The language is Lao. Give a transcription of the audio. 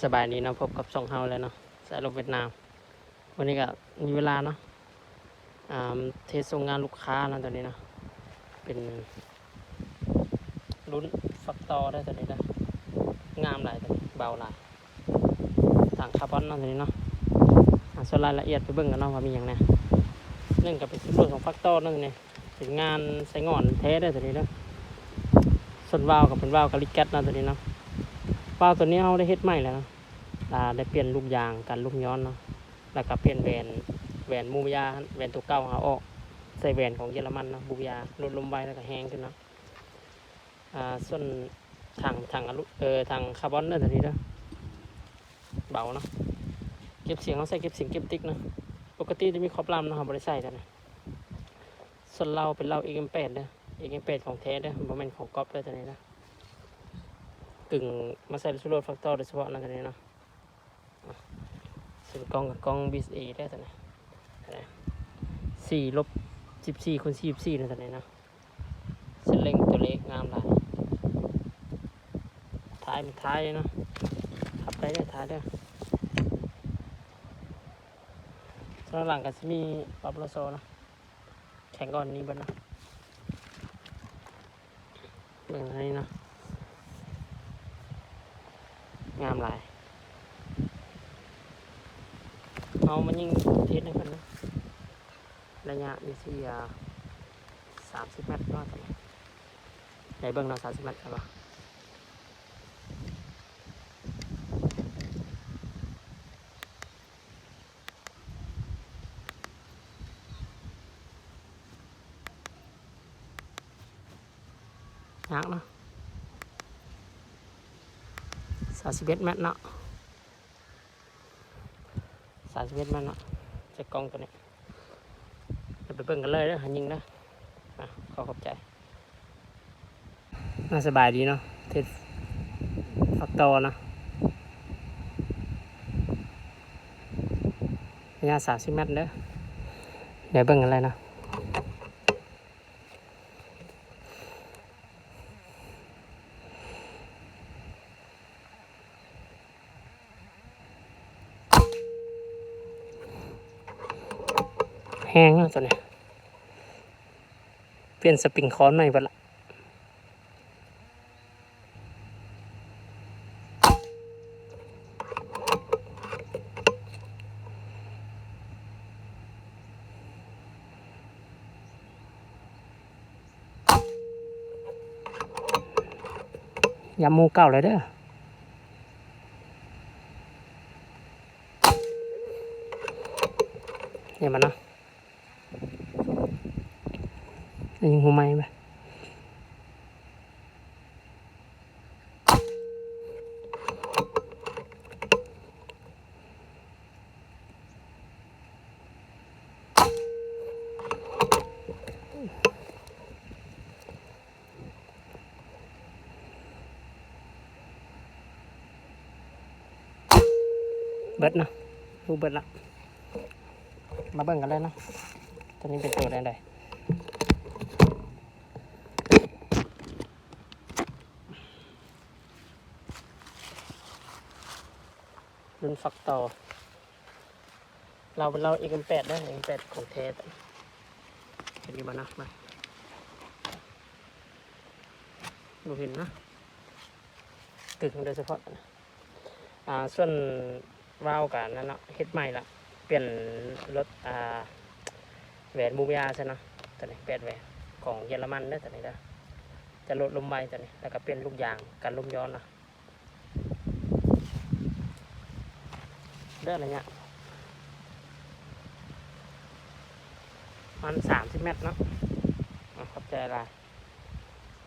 ສະບາຍດີເນາະ, ພົບກັບຊ່ອງເຮົາແລ້ວເນາະ, ສາຍລົມຫວຽດນາມ. ມື້ນີ້ກໍມີເວລາເນາະ, ອ່າ ເທດສົ່ງງານລູກຄ້າເນາະ, ໂຕນີ້ເນາະ ເປັນລຸ້ນຝັກຕໍ່ເດີ, ໂຕນີ້ເດີ ງາມຫຼາຍ, ໂຕນີ້ເບົາຫຼາຍ. ຖັງຄາບອນເນາະ ໂຕນີ້ເນາະ. ອ່າ ສ່ວນລາຍລະອຽດໄປເບິ່ງກັນເນາະ ວ່າມີຫຍັງແດ່. ໜຶ່ງກໍເປັນຊຸດໂຫຼດຂອງຝັກຕໍ່ເນາະ ໂຕນີ້, ເປັນງານໃສ່ງອນແທ້ເດີ ໂຕນີ້ເດີ. ສ່ວນວາວກໍເປັນວາວກາລິກັດເນາະ ໂຕນີ້ເນາະ. ວາວໂຕນີ້ເຮົາໄດ້ເຮັດໃໝ່ແລ້ວເນາະ, ອ່າ ໄດ້ປ່ຽນລູກຢາງກັນລົມຍ້ອນເນາະ, ແລ້ວກໍປ່ຽນແຫວນ ແຫວນບູບາຢາ ແຫວນຕົວເກົ່າເຮົາອອກ ໃສ່ແຫວນຂອງເຢຍລະມັນເນາະ, ບູບາຢາ ຫຼຸດລົມໄວ ແລ້ວກໍແຮງຂຶ້ນເນາະ. ອ່າ ສ່ວນຖັງ ຖັງອະລູ ເອີ ຖັງຄາບອນເດີ ໂຕນີ້ເດີ ເບົາເນາະ. ເກັບສຽງ ເຮົາໃສ່ເກັບສຽງເກັບຕິກເນາະ, ປົກກະຕິຈະມີຄອບລຳເນາະ, ເຮົາບໍ່ໄດ້ໃສ່ໂຕນີ້. ສ່ວນເລົາເປັນເລົາເອັກເອັມແປດເດີ, ເອັກເອັມແປດຂອງແທ້ເດີ, ບໍ່ແມ່ນຂອງກັອບເດີ ໂຕນີ້ນະ. ກຶ່ງມາໃສ່ຊຸດໂຫຼດຝັກຕໍ່ໂດຍສະເພາະເນາະ ໂຕນີ້ເນາະ. ອ່ະ ເສັ້ນກ້ອງກໍກ້ອງບີເອເດີ ໂຕນີ້ ສີ່ລົບສິບສີ່ຄູນສີ່ສິບສີ່ເນາະ ໂຕນີ້ເນາະ. ເສັ້ນເລັງຕົວເລກງາມຫຼາຍ, ທ້າຍມັນທ້າຍເນາະ, ຂັບໄດ້ເດີ ທ້າຍເດີ. ສ່ວນຫຼັງກໍຊິມີປັບໂລໂຊເນາະ, ແຂງກ່ອນນີ້ເບິດເນາະ. ເບິ່ງອັນນີ້ເນາະ ງາມຫຼາຍ. ເຮົາມາຍິງເທສໃຫ້ເພິ່ນເນາະ, ໄລຍະຢູ່ທີ່ ອ່າ ສາມສິບແມັດເນາະ. ໄດ້ເບິ່ງເນາະ ສາມສິບແມັດ ເຫັນບໍ່? ຍາກເນາະ, ຊາວສິບເອັດແມັດເນາະ, ຊາວສິບເອັດແມັດເນາະ. ຈະກ້ອງໂຕນີ້ ດຽວໄປເບິ່ງກັນເລີຍເດີ ຫາຍິງເດີ. ອ່ະ ຂໍຂອບໃຈ. ອ່າ ສະບາຍດີເນາະ, ເທດຝັກຕໍ່ເນາະ, ໄລຍະສາມສິບແມັດເດີ. ດຽວເບິ່ງກັນເລີຍເນາະ. ແຮງເນາະໂຕນີ້, ປ່ຽນສະປຣິງຄອນໃໝ່ເບິດລະ. ຢາມໝູ່ເກົ່າເລີຍເດີ. ເຫັນມັນເນາະ, ຍິງຫົວໃໝ່ໄປ. ເບິດເນາະ, ຮູ້ເບິດລະ. ມາເບິ່ງກັນເລີຍເນາະ, ໂຕນີ້ເປັນໂຕແນວໃດ. ລຸ້ນຝັກຕໍ່ ເລົາເປັນເລົາເອັກເອັມແປດເດີ, ເອັກເອັມແປດຂອງແທ້. ເຫັນຢູ່ບໍ່ນະ? ມາ ບໍ່ເຫັນນະ, ຕຶງໂດຍສະເພາະ. ອ່າ ສ່ວນວາວກະນັ້ນເນາະ, ເຮັດໃໝ່ລະ, ປ່ຽນລົດ ອ່າ ແຫວນບູບາຢາຊະເນາະ. ໂຕນີ້ແປດແຫວນຂອງເຢຍລະມັນເດີ, ໂຕນີ້ເດີ ຈະຫຼຸດລົມໄວໂຕນີ້, ແລ້ວກະປ່ຽນລູກຢາງກັນລົມຍ້ອນເນາະ. ເດີ ໄລຍະປະມານສາມສິບແມັດເນາະ. ອາ ຂອບໃຈຫຼາຍ.